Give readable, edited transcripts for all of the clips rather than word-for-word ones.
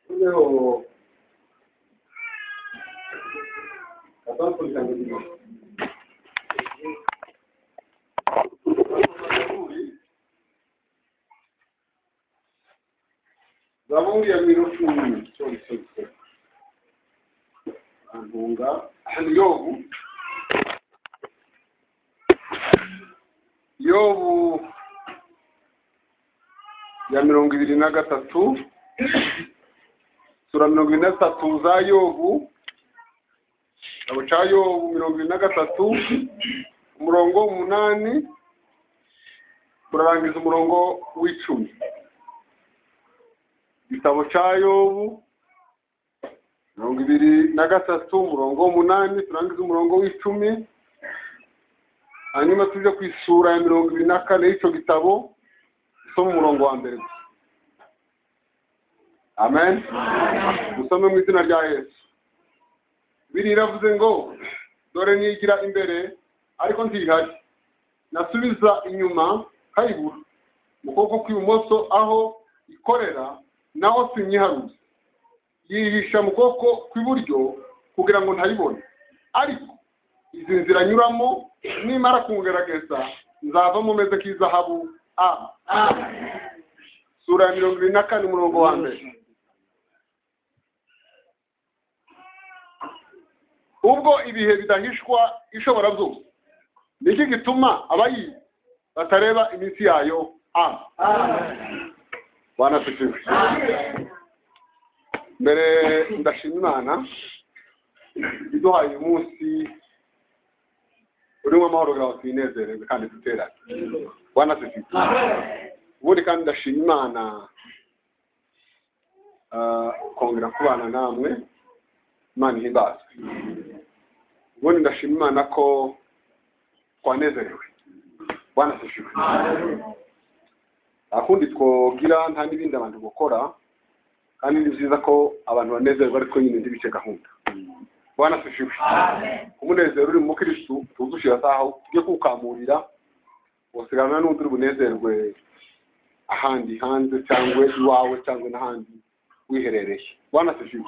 Noneho Zaburi ya mirongo sorry Angunga Yobu Yobu ya 23 sura 23 za Yobu igitabo cya Yobu 23 umurongo 8 turarangiza umurongo w'10. Igitabo cya Yobu 23 umurongo 8 turangiza umurongo w'10, hanyuma tuje ku isura ya 24 y'icyo gitabo dusome umurongo wa mbere gusa. Amen. Dusome mu izina rya Yesu. Bibiri iravuze ngo dore nigira imbere ariko ntihari, nasubiza inyuma nkayibura, mu kuboko kw'ibumoso aho ikorera naho sinyiharuza, yihisha mu kuboko kw'iburyo kugira ngo ntayibone. Ariko izi nzira nyuramo nimara kungerageza nzavamo meze nk'izahabu. Amen. Sura ya 24 umurongo wa mbere. Ubwo ibihe bidahishwa ishobora byose, niki gituma abayi batareba iminsi yayo? Amen. Bwana asifiwe. Mbere ndashima Imana iduhaye uyu munsi urimo amahoro kugira ngo twinezererwe kandi duterane. Bwana asifiwe. Ubundi kandi ndashima Imana kongera kubana namwe, Imana ihimbazwe. Ubundi ndashima Imana ko twanezerewe. Bwana asifiwe. Akundi twogira nta n'ibindi abantu gukora, kandi ni byiza ko abantu banezerwa ariko nyine ndibice gahunda. Bwana asifiwe. Umunezero uri mu Kristo tuzushira saho tujye kukamurira usigarana n'undi uri bunezerwe ahandi hanze cyangwa iwawe cyangwa n'ahandi wiherereye. Bwana asifiwe.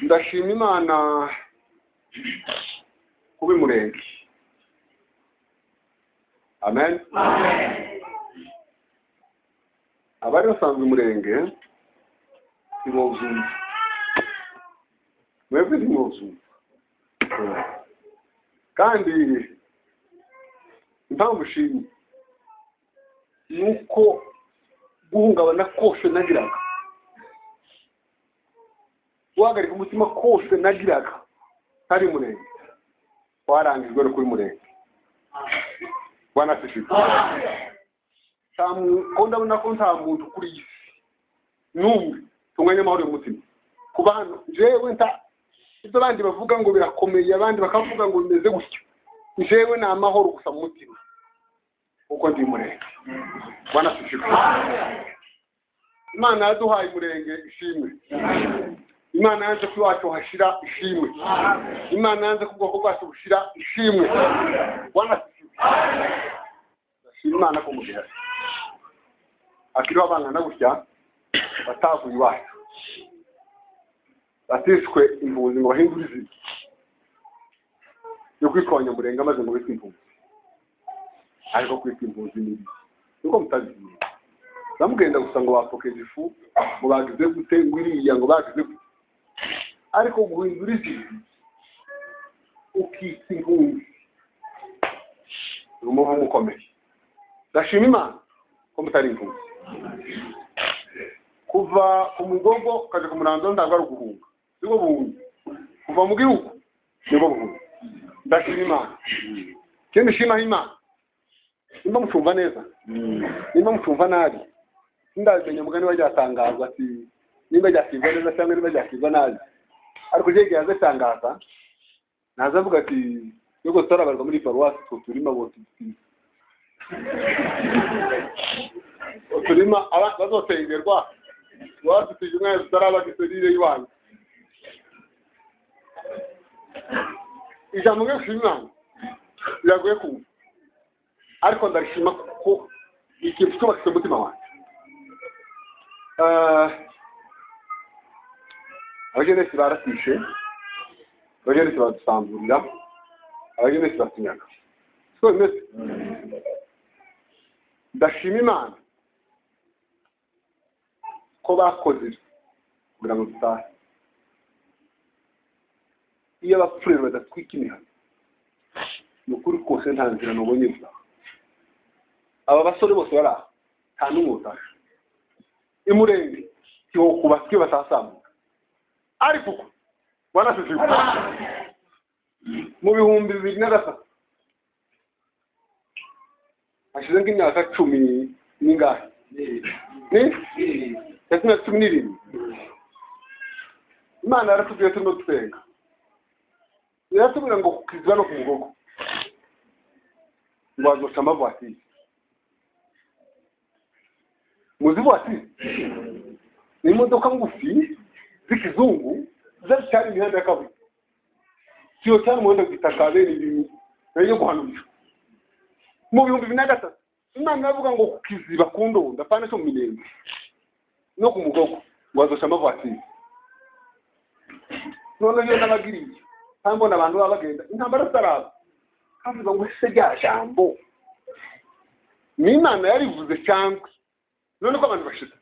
Ndashima Imana kuba Umurenge. Amen. Abari basanzwe Umurenge ntibozumva, mwebwe ntimwozumva. Kandi impamvu nshimye ni uko guhungabana kose nagiraga, guhagarika umutima kose nagiraga ntari Umurenge warangijwe no kuri Murenge. Bwana asifiwe. Ko ndabona ko nta muntu kuri iyi si n'umwe tunganya amahoro y'umutima kuba hano. Jewe nta ibyo abandi bavuga ngo birakomeye, abandi bakavuga ngo bimeze gutyo, jewe ni amahoro gusa mu mutima kuko ndi Murenge. Bwana asifiwe. Imana yaduhaye Umurenge ishimwe. Imana yanze ko iwacu hashira ishimwe. Imana yanze ko ubwoko bwacu bushira ishimwe. Bwana asifiwe. Ndashima Imana ko mugihari akiriho abangana gutya batavuye iwacu, batishwe impunzi ngo bahindure izina yo kwitwa Abanyamurenge maze ngo bitwe impunzi. Ariko kwitwa impunzi ni bibi nuko mutabizi. Bamugenda gusa ngo bapokeje ifu ngo bagize gute ngo iriya ngo bagize gute, ariko guhindura izina ukitwa impunzi ni umuvumo ukomeye. Ndashima Imana ko mutari impunzi. Kuva ku mugogo ukaja ku Muranzo ntabwo ari uguhunga, nibwo buhunzi. Kuva mu gihugu nibwo buhunzi. Ndashima Imana. Ikindi nshimaho Imana, nimba mucumva neza nimba mucumva nabi sindabimenya, mugani wa ryatangazwa ati nimba ryakirwa neza cyangwa nimba ryakirwa nabi, ariko je gihe azatangaza naza avuga ati yuko tutarabarwa muri paruwasi two turima bo turima bazotengerwa wafite umwana tutaraba gisorire iwanyu. Ijambo ngiye gushima Imana biragoye kumva, ariko ndarishima kuko ikintu cyubakitse umutima wanjye. Abajenesi baratishe, abajenesi baradusamburira, abajenesi baratunyaga. Siko bimeze? Ndashima Imana ko bakoze kugira ngo dutahe. Iyo abapfurero badatwika imihana, ni ukuri kose nta nzira nubonye gutaha. Aba basore bose bari aha nta n'umwe utashe. Imurenge ntiwokubatse iyo batasambuka. Ariko uko wanasize mu 2003 hashize nk'imyaka 10 n'ingahe? Ni? 17. Imana yaratubwiye turimo dusenga, iratubwira ngo kukiziba no ku mugogo ngo hazoca amavatiri. Muzi vatiri ni imodoka ngufi z'ikizungu zari imihanda ya kaburimbo, siyo cyane umuhanda w'igitaka bene ibintu yo guhanurira. Mu 2003 Imana iravuga ngo kukiziba ku Ndonda apana cyo mu Minembwe no ku mugogo ngo hazoca amavatiri. None iyo nabagiriye mbona abantu baba bagenda intambara zitaraba, kavuga ngo ese rya jambo ni Imana yarivuze cyangwa none ko abantu bashita.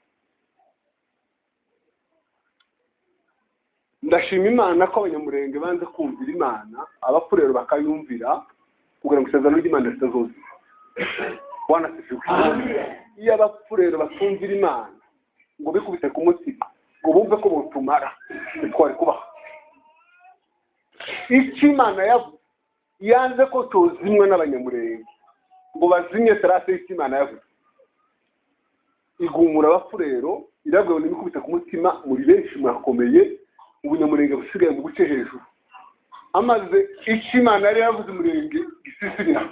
Ndashima Imana ko abanyamurenge banze kumvira Imana, abapfurero bakayumvira kugira ngo isezerano ry'Imana ritazozira. Bwana asifiwe. Iyo abapfurero batumvira Imana ngo bikubite ku mutima ngo bumve ko botumara, bitware kubaho. Icyo Imana yavuze yanze ko tuzimwe n'abanyamurenge ngo bazimye terase y'icyo Imana yavuze, igumura abapfurero irabwira ngo nimikubite ku mutima, muri benshi murakomeye, ubunyamurenge busigaye mu guce hejuru. Amaze icyo Imana yari yavuze umurenge gisisirira,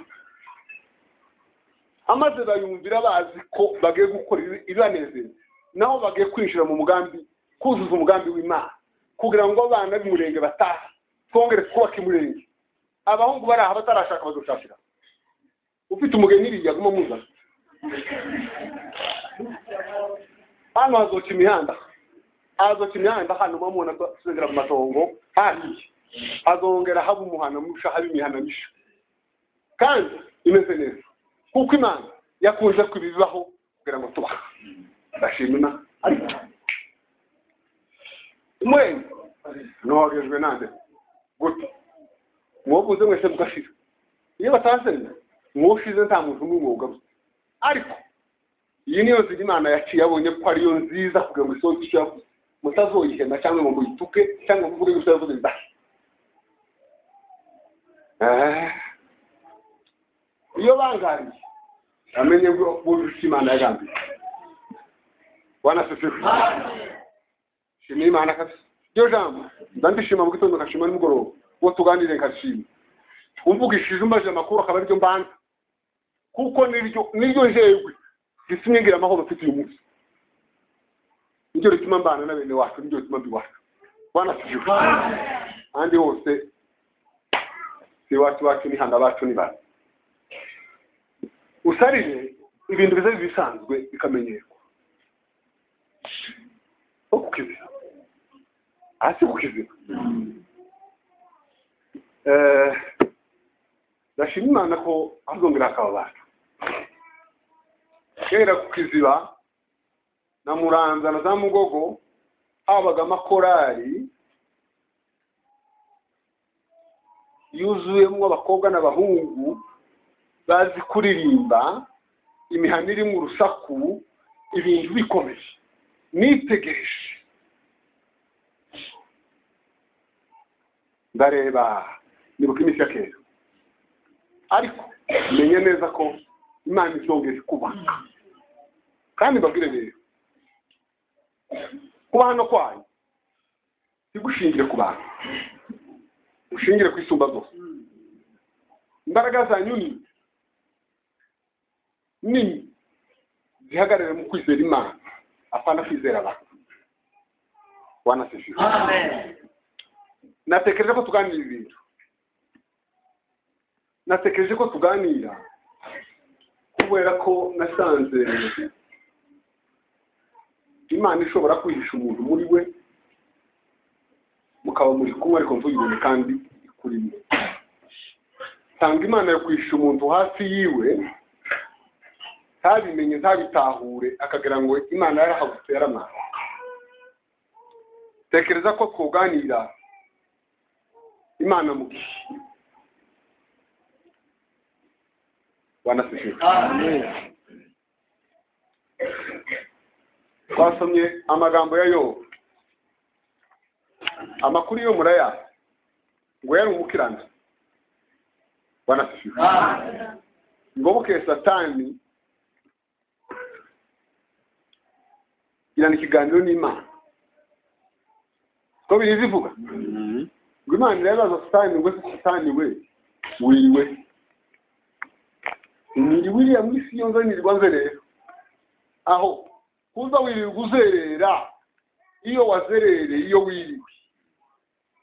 amaze bayumvira bazi ko bagiye gukora ibibanezeza, naho bagiye kwinjira mu mugambi, kuzuza umugambi w'Imana kugira ngo abana b'umurenge batahe, twongere twubake umurenge. Abahungu bari aha batarashaka bazoshakira. Ufite umugeni iriya aguma muzana hano, hazoca imihanda, hazoca imihanda hano mubona tuzongera mu matongo hahiye, hazongera haba umuhana musha, haba imihana misha kandi imeze neza, kuko Imana yakunze kubibaho kugira ngo tubahe. Ndashima Imana. Ariko umurenge ntiwagejwe nande gute mwobuze mwese mugashira. Iyo batasenze mwoshize nta muntu n'umwe ugarutse. Ariko iyi niyo nzira Imana yaciye, yabonye ko ariyo nziza kugira ngo isohoze icyo yavuze, mutazoyihema cyangwa ngo muyituke cyangwa muvuge gusa yavuze ndahe. Iyo bangariye amenye ko bujuje Imana yagambiriye. Bwana asifiwe. Shima Imana kabisa. Iryo jambo ndandishima mu gitondo nkashima nimugoroba, uwo tuganire nkashima, umvugishije umbaje amakuru akaba ariryo mbanza, kuko niryo njyewe gitumye ngira amahoro mfite uyu munsi, niryo rituma mbana na bene wacu, niryo rituma mbi wacu. Bwana asifiwe. Ahandi hose si iwacu, iwacu ni handa bacu ni bana. Usarire ibintu biza bisanzwe bikamenyerwa. Kukiziba hasi kukiziba. Ndashima Imana ko azongera akaba abantu. Kera kukiziba na Muranza na za Mugogo habaga amakorari yuzuyemo abakobwa n'abahungu bazi kuririmba, imihana iri mu rusaku, ibintu bikomeye. Nitegereje ndareba nibuka iminsi ya kera, ariko menye neza ko Imana izongera kubaka. Kandi mbabwire rero, kuba hano kwanyu ntigushingire ku bantu, ushingire ku isumba zose. Imbaraga zanyu ni nini zihagarare mu kwizera Imana, apana kwizera abantu. Bwana asifiwe. Amen. Natekereza ko tuganira ibintu Natekereje ko tuganira kubera ko nasanze Imana ishobora kwihisha umuntu muri we, mukaba muri kumwe ariko ntuyibone kandi ikurimo. Tanga Imana yo kwihisha umuntu hafi yiwe, ntabimenye ntabitahure, akagira ngo Imana yarahagutse yaramara. Tekereza ko twoganira Imana mu gihe. Bwana asifiwe. Amen. Twasomye amagambo ya Yobu. Amakuru yo muraya ngo yari umukirana. Bwana asifiwe. Amen. Ngo buke Satani girana ikiganiro n'Imana. Ko birizivuga? Ngo Imana irabaza Satani ngo Satani we wiriwe. Niriwe iriya mu isi yonze nirirwa nzerera. Aho kuza wirirwa uzerera, iyo wazerere iyo wiriwe,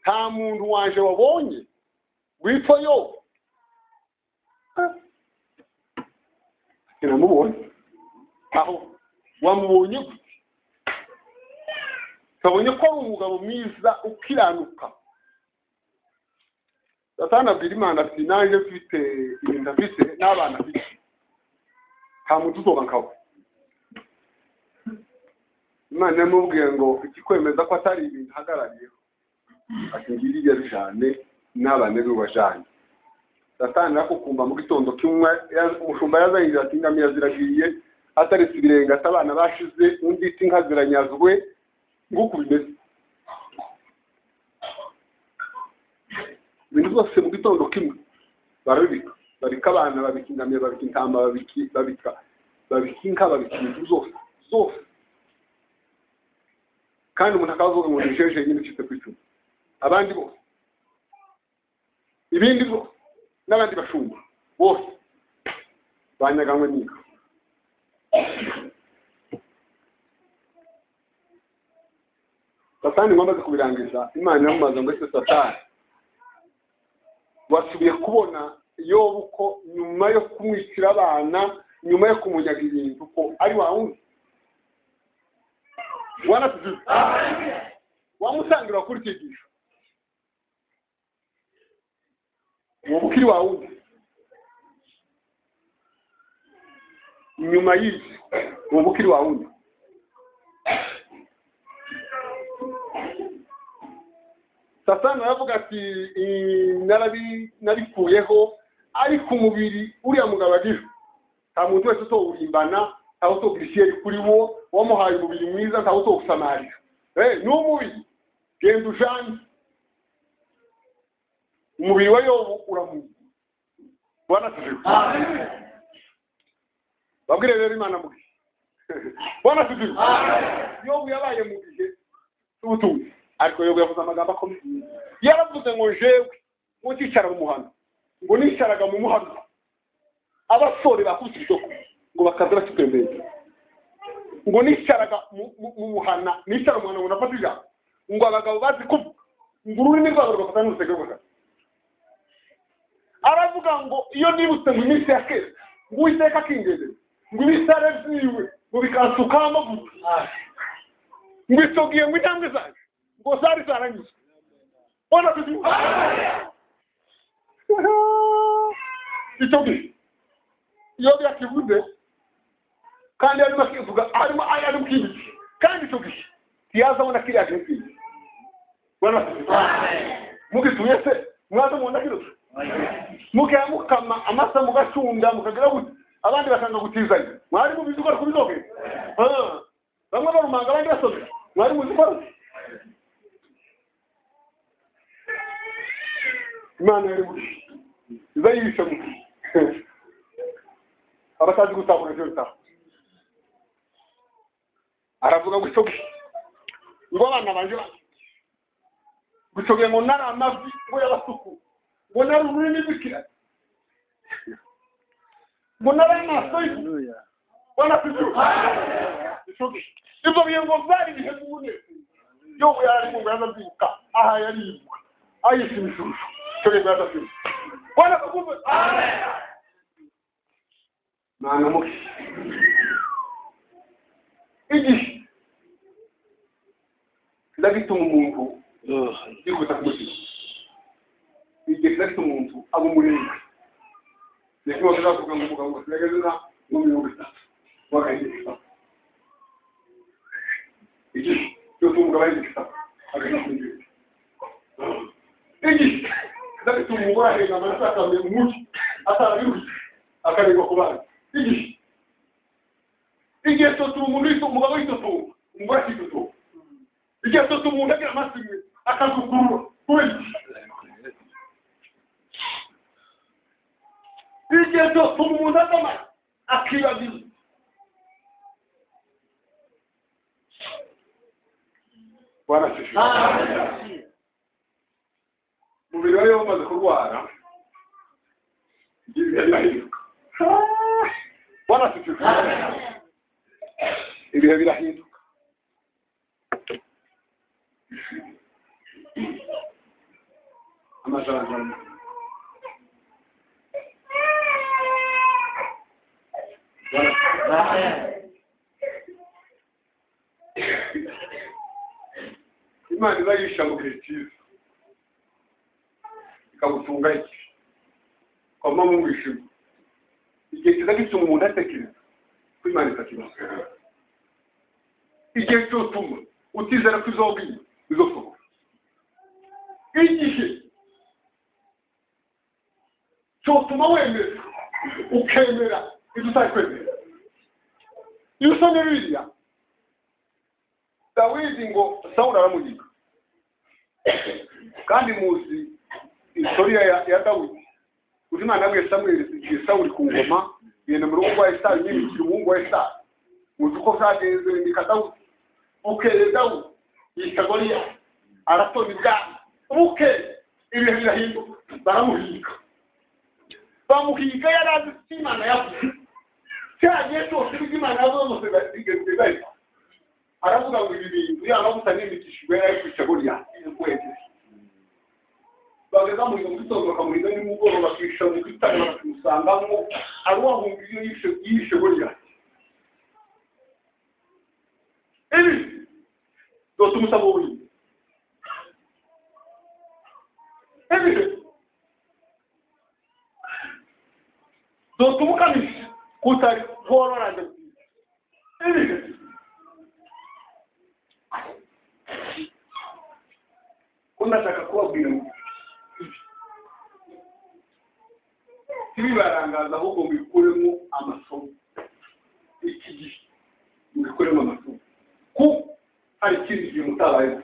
nta muntu waje wabonye wipfa yo. Sinamubonye. Aho wamubonye gute? Kabonye ko ari umugabo mwiza ukiranuka. Satani abwira Imana ati nanjye mfite ibintu afite n'abana afite, nta muntu uzoba nkawe. Imana yamubwiye ngo ikikwemeza ko atari ibintu ahagarariyeho, ati ngiriya bijane n'abana be bajanye. Satani arakukumba mu gitondo kimwe, umushumba yazanye ati ingamiya ziragiye, ataretse ibirenge ati abana bashize, undi iti inka ziranyazwe, nguko bimeze. Ibintu byose mu gitondo kimwe barabibika, babika abana, babika ingamiya, babika intama, babika inka, babika ibintu zose zose. Kandi umuntu akavuga ngo ni jeje nyine ucitse ku icumu, abandi bose ibindi bose n'abandi bashumba bose banyaganywe n'inka. Satani ngo amaze kubirangiza, Imana iramubaza ngo ese Satani wasubiye kubona Yobu ko nyuma yo kumwicira abana, nyuma yo kumunyaga ibintu, ko ari wa wundi wamusangira kuri cyigisho, uwo bukiri wa wundi nyuma y'ibyo, uwo bukiri wa wundi. Satani aravuga ati narikuyeho, ariko umubiri uriya mugabo agira nta muntu wese utowurimbana, ntawe utogira ishyari kuri wo, wamuhaye umubiri mwiza ntawe utowusamarira. Ni umubiri genda ujanye. Umubiri wa Yobu uramuzi. Bwana asifiwe. Amen. Babwire rero Imana mu gihe. Bwana asifiwe. Amen. Yobu yabaye mu gihe cy'ubutunzi, ariko Yobu yavuze amagambo akomeye. Yaravuze ngo jewe ngo nticara mu muhanda, ngo nicaraga mu muhanda, abasore bakubise isoko ngo bakaza bakitembera, ngo nicaraga mu muhana, nicara mu muhana ngo nafata ijambo, ngo abagabo bazi kuvuga, ngo ururimi rwabo rugafata n'urusenge rw'akanwa. Aravuga ngo iyo nibutse ngo iminsi ya kera, ngo Uwiteka akingendera, ngo ibisare vyiwe ngo bikansukaho amavuta, ngo isogiye ngo intambwe zanjye ngo zari zaranyuzwe. Bwana asifiwe. Icyo gihe Yobu yakivuze, kandi arimo akivuga, arimo ari mu kindi gihe, kandi icyo gihe ntiyazabona kiriya gihe kindi. Bwana asifiwe. Mugituye se mwaza mubona kino mukaya mukama amasa mugacunda mukagira gute, abandi bakanga gutizanya, mwari mubizi ko ari kubizogera. Bamwe barumanga abandi basomera, mwari muzi ko ari Imana yari mu gihe iza yihisha mu gihe abatazi gutahura ivyo bitaho. Aravuga ngo ico gihe ngo abana banje ngo ico gihe ngo nari amavi ngo y'abasuku, ngo nari ururimi rw'ikirari, ngo nari amaso y'ifu. Bwana asifiwe. Ico gihe ivyo bihe ngo vyari ibihe by'umunezero. Yobu yari ngo yazabyibuka, aha yaribuka ayisha imishusho. Icyo gihe ngo yazabyibuka. Bwana akupe. Amen. Mana muki. Igihe ndagituma umuntu yikubita ku mutima. Igihe ndagituma umuntu aba umurinzi. Niko bavuga ngo umugabo asigaye na 30 wakayigisha. Igihe cyose umugabo ayigisha akayigisha. Igihe ndagituma umugore ahenga amaraso akamenya umuti atarabirushye akaregwa ku bana. Igihe igihe cyose umuntu umugabo yitotomba umugore akitotomba. Igihe cyose umuntu agira amasimwe akazukurura kubera iki? Igihe cyose umuntu azama akibagiza. Bwana asifiwe. Umubiri wawe umaze kurwara ibihe birahinduka. Bwana asifiwe. Ibihe birahinduka. Amajanja. Imana izayisha mu gihe cyiza ikagutunga iki kwama mu mwijima. Igihe kiza gituma umuntu atekereza ko Imana itakibaho. Igihe cyotuma utizera ko izobwiye izosohora. Igihe cyotuma wemera ukemera ibyo utari kwemera. Iyo usomye Bibiliya, Dawidi ngo Sawuli aramuhiga. Kandi muzi historia ya Dawidi. Uzi Imana yabwiye Samweli igihe Sawuli ku ngoma yenda mu rugo rwa Esawu yimikira umuhungu wa Esawu. Muzi uko vyagenze bimika Dawidi. Bukeye Dawidi yica Goliyati aratona ibwami. Bukeye ibihe birahinduka baramuhiga. Bamuhiga yari azi icyo Imana yavuze. Cya gihe cyose ibyo Imana yavuze byose bigahita. Aravuga ngo ibi bintu yaba gusa n'imikishijwe yari kwica Goliyati kwegera. Bageza mu gitondo bakamuhiga nimugoroba bakisha mu gitanda bakamusangamo ari wahunga iyo yishe Goliyati. Ibi byose umusaba w'uyu. Ibi byose umukamisha kutari wororanje. Ibi ko ndashaka kubabwira ngo ntibibarangaza ahubwo mubikuremo amasomo. Iki gihe mubikuremo amasomo kuko hari ikindi gihe mutabayeho.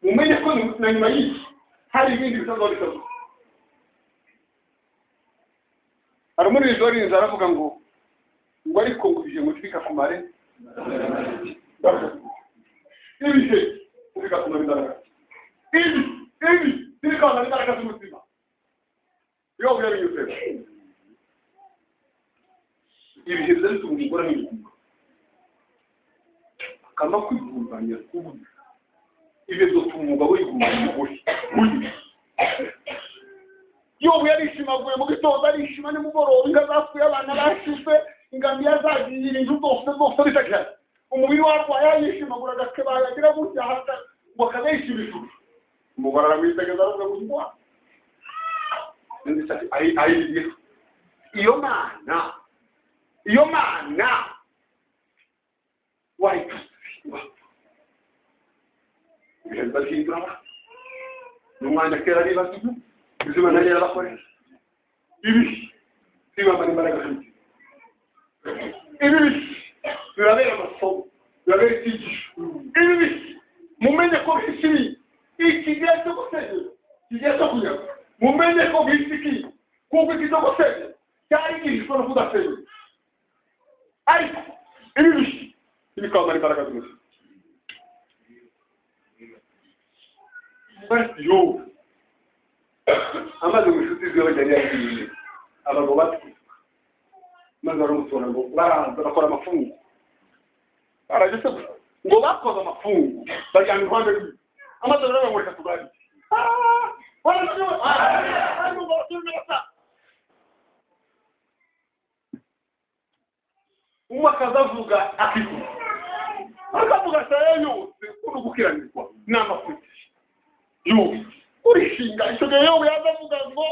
Mumenye ko na nyuma y'iki hari ibindi bisanzwe bisanzwe. Hari umuririmbyi warinze aravuga ngo ariko ngo ibihe ngo ntibikakumare ibihe ntibikakumare imbaraga. Ibi ntibikakumare imbaraga z'umutima. Iyo binyuze ibihe biza bituma umugore ahinduka akama kwigumbanya kuburyo. Ibihe bizatuma umugabo yigumbanya umugore. Yobu yarishimaguye mu gitondo arishima nimugoroba, inka zapfuye abana bashize ingamiya zagiye ibintu byose byose bitakihari. Umubiri warwaye yishimagura agakeba yagira gutya ngo akazayishima ijuru. Umugore aramwitegereza aravuga ngo ngwa iyo mana iyo mana wayitusiba. Ibihe bizahindura n'umwanya kera niba ubuzima nari yarabakoresha. Ibi ntibamara imbaraga z'umutima. Ibi birabera amasomo, birabera icyigisho. Ibi mumenye ko bisi iki gihe cyo gusenyera kigiye cyo kunyaga. Mumenye ko bisi iki kuko iki cyo gusenyera cyari igishishwa no kudasenyera. Ariko ibi ntibikabamara imbaraga z'umutima. Yo amaze mu inshuti ziwe yari yagiye abagabo batwika maze baramutora ngo baraza bakora amafungo baragese ngo bakoze amafungo bajyana iruhande rwiwe amaze baravuga ngo reka tuganire. basa umwe akazavuga akikura akavuga saya yose kuno gukiranirwa n'amafuti yo urishinga icyo gihe yobu yazavuga ngo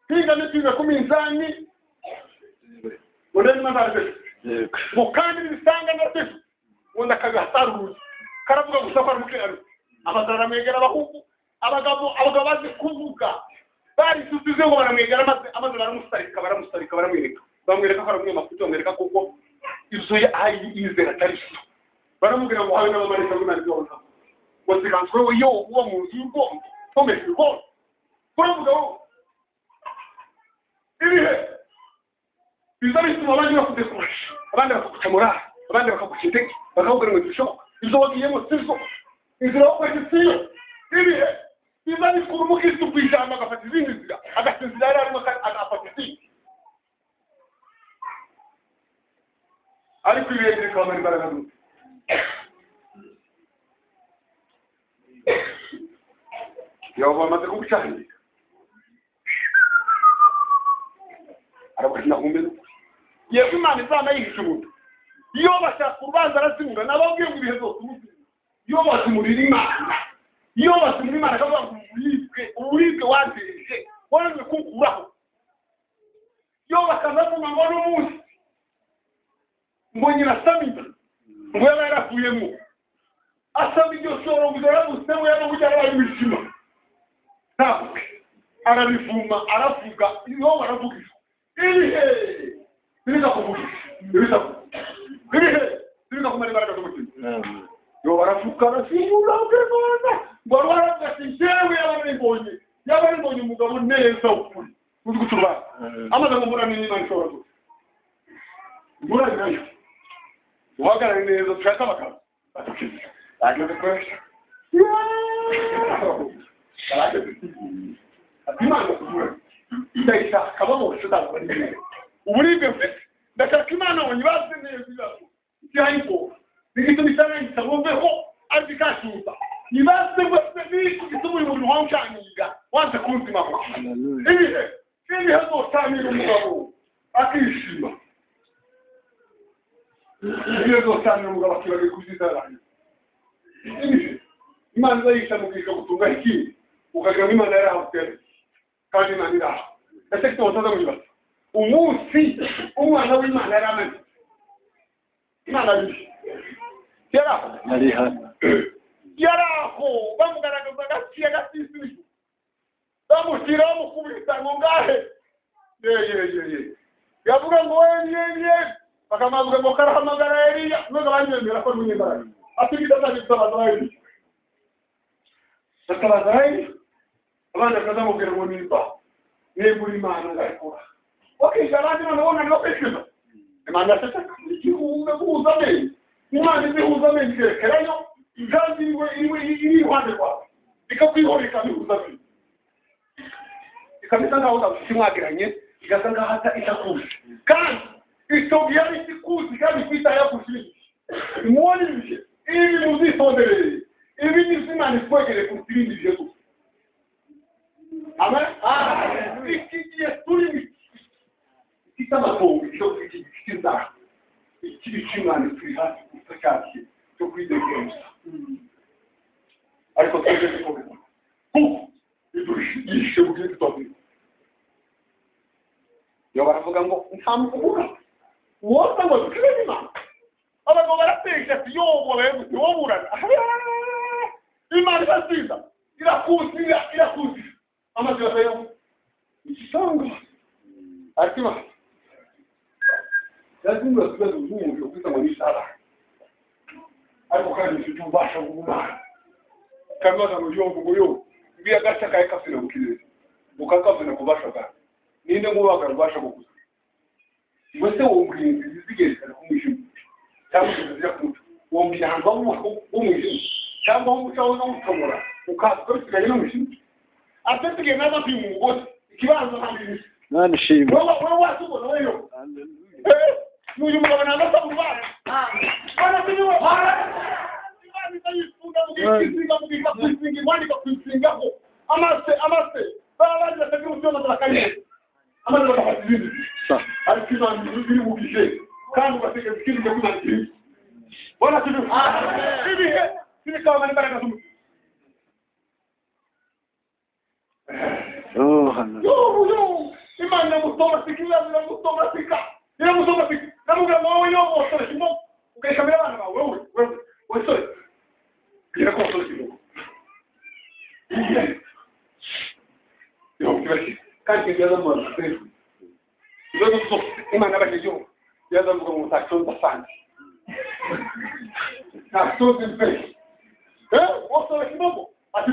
hinga n'ipinga ku minzani urebe n'abarebe ngo kandi bisanga na wenda akabihasaruza karavuga gusa ko ari umukiranutsi abazara baramwegera abahungu abagabo bazi kuvuga barisusize ngo baramwegera amaze baramusarika baramwereka bamwereka ko ari umunyamafuti bamwereka kuko ibyo yizera atari so baramubwira ngo habe n'abamarayika b'Imana ibyo babona ngo siganzwe we yo uba mu nzu y'ubwonko nkomeze ubwonko uravuga wowe ibihe biza bituma abandi bakudekuraje abandi bakaguca morale abandi bakaguca intege bakakubwira ngo ntibishoboka ibyo wagiyemo si byo inzira wakoresha si yo ibihe biza bikura umukristo ku ijambo agafata izindi nzira agasinzira yari arimo agafata izindi ariko ibihe bikabamara imbaraga zose yobu amaze kugucanira aravuga ati nahumbe n'ukuri yego Imana izana yihisha umuntu iyo bashaka urubanza arazimura nababwiye ngo ibihe byose umuzima iyo bazimurira Imana iyo bazimurira Imana akavuga ngo uburibwe wanteje wananiwe kunkuraho iyo bakazavuga ngo n'umunsi ngo nyina Samida ngo yaba yaravuyemo asaba iryo shoro ngo yaravutse ngo yaba yarabaye imishima ntabwo arabivuma aravuga iyo baravuga ibihe bikakuvugisha ibihe bikakumara imbaraga z'umutima yo baravuga arasimbura ubwimana ngo baravuga ati njyewe yaba nibonye umugabo neza ukuri uzi guca urubanza amaze guhura n'Imana ishobora gute imburane nayo uhagarare neza dushake abagabo badukize ageze kwesha ati Imana kuburane ndayishaka baboshe ntabwo bari neza uburibwe mfite ndashaka Imana ngo nyibaze neza ibibazo ikihayikora nigituma isarangisa bumveho ariko ikashuza nyibaze rwose n'iki gituma uyu mubiri wawucanira wanze kunzimaho ibihe zocanira umugabo akishima ibihe zocanira umugabo akibagiye kuzizarangiza ibihe Imana izayisha mugisha gutunga ikindi ukagira ngo Imana yarahabutereye kandi Imana iraho ese kituma utaza mwibaza umunsi umwana w'Imana yari amanitse Imana abiri yari aho bamugaragaza agaciye agasisi bamushyira bamukubita ngo ngahe ye yavuga ngo ye bakamavuga ngo karahamagara Eliya nubwo abandi bemera ko ari umunyembaraga ati bitazaje gutabaza Eliya batabaza Eliya abandi bakazamubwira ngo nimba niba uri Imana ngayikora wakisha abandi none bonani bakwishyuza Imana yaceceka igihuza guhuza amenyo Imana izihuza amenyo ikerekerayo kandi iri iruhande rwawe ikakwihora ikabihuza amenyo ikamesa nkaho udafite mwagiranye igasa nkaho itakuzi kandi icyo gihe ari ikikuzi kandi kwitayeho kurusha ibindi mubona ibihe ibi muzitondere ibi ni byo Imana itwegereye kurusha ibindi bihe gusa amen iki gihe turimo iki cy'amatongo iki cy'inzara iki cy'Imana turi hafi gusa cyagiye cyo kwidegemza ariko twebwe tukabibona kuko iduhishe mu gihe tutabibona iyo baravuga ngo nta muvuga wose ngo dukize n'Imana abagabo baratesha ati yobo woburana Imana irasiza irakuzira amazi basayo igitangaza ariko Imana yazimura ikibazo by'umubiri kwita ngo ni isara ariko kandi ifite ububasha bw'Imana kamaze ngo yobo ngo yobo ngiye agaca kaye kafina mu kirere ukakavuna kubasha bwawe ninde ngo ubagara ubasha gukuza ngo se wombwira inzira izigerekana ku mwijima cyangwa inzira zijya ku muco wombwira ahantu h'umwijima cyangwa aho umuco wawe ukamura ukaza ukabisigaye n'umwijima atasigaye naza kwima umugozi ikibanza nta bintu Imana ishimwe wowe wasubona weyo n'uyu mugabo ntabwo asaba urubanza amase amase baba bagira atagira ubutunzi bakariye Amaze bagafata ibindi bihe. Ariko Imana iri mu bihe kandi ugategereza ikindi gihe Imana iri. Bwana asifiwe. Ibihe bikabana imbaraga z'umutima. Yobu Imana iramutomatika, iramutomatika, iramutomatika. Namubwira ngo wowe yobu wasoresha imbogo ukayikamira abana bawe wowe wowe wasore bwira ko wasoresha imbogo. Yobu kibashi kandi yazamuha ibibazo byose Imana yabajije Yobu yazamuha ngo ntakibazo asanze ntakibazo mpe wasoresha imbogo ati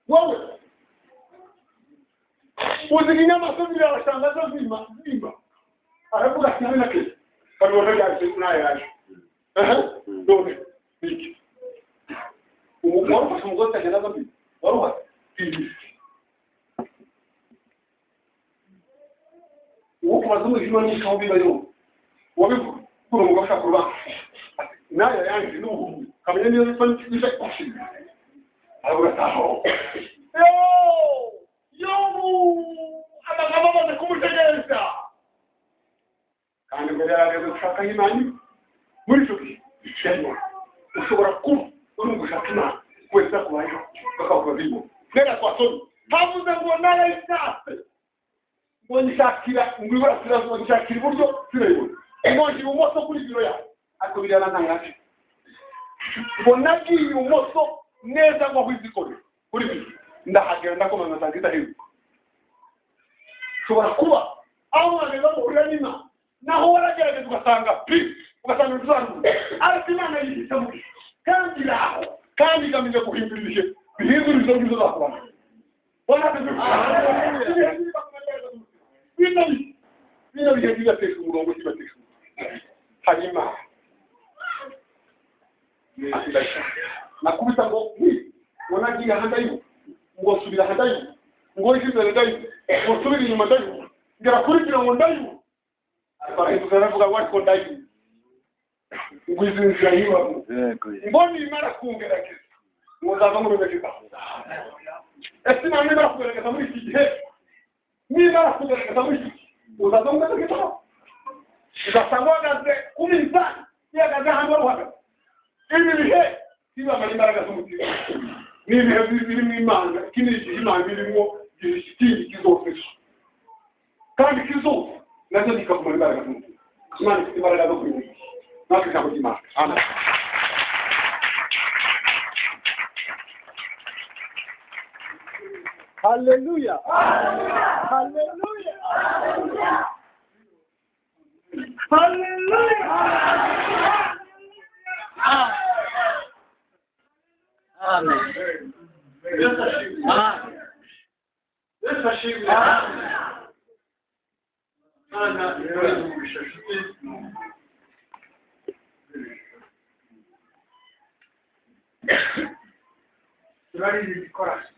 wowe uzi inyamaswa zirabashangaza zima zima aravuga ati nawe nakese kabibona ryaje nayo yaje none niki wari ufashe umugozi agenda aza mbi wari uhari uwo kubaza umwijima n'ikaho biba yo wabivuga kuri umugabo ushaka urubanza nayo yanjye n'ubuhumyi kamenya niyo bifa n'icyo aravuga ati aho Yobu amagambo amaze kumutegereza kandi ngo yarageze gushaka Imana muri icyo gihe ushobora kuba uri gushaka Imana wese akubayeho bakavuga bibo reka twasome havuze ngo narayishatse ngo nshakira ngo iburasirazuba nshakira iburyo sinayibona ngo njya ibumoso kuri biro yawe ariko biriya ntangaje ngo nagiye ibumoso neza ngo aho izikorera kuri biro ndahagera ndakomanga nsanga idahinduka. Ushobora kuba aho wageze muhurira n'Imana naho waragerageza ugasanga pi ugasanga ibisobanuro ariko Imana yihita mu gihe kandi iraho kandi igamije guhindura ibihe bihindura ibyo ngibyo zakubana. Bino bihe bigatesha umurongo kibatesha umurongo. Hari Imana nakubita ngo ngo nagiye aha ndayibona ngo nsubira aha ndayibona ngo nje imbere ndayibona ngo nsubire inyuma ndayibona ngera kuri biro ngo ndayibona ariko arahinduka aravuga ngo ariko ndayibona ngo izi nzira yibamo ngo nimara kungerageza ngo nzava nkugerageza. Ese Imana nimara kugerageza muri iki gihe nimara kugerageza muri iki gihe uzaza nkugerageza ugasanga uhagaze ku minzani ihagaze ahantu wari uhagaze. Ibi bihe bibamara imbaraga z'umutima ni ibihe birimo Imana iki ni igihe Imana irimo ikindi kizofesha kandi kizoza nacyo kikakumara imbaraga z'umutima. Imana ifite imbaraga zo kurinda natwe ijambo ry'Imana. Amen. Hallelujah. Hallelujah. Hallelujah. Amen. Yesu ashimwe. Imana ibahe inshuti. Turaririmba ikorasi.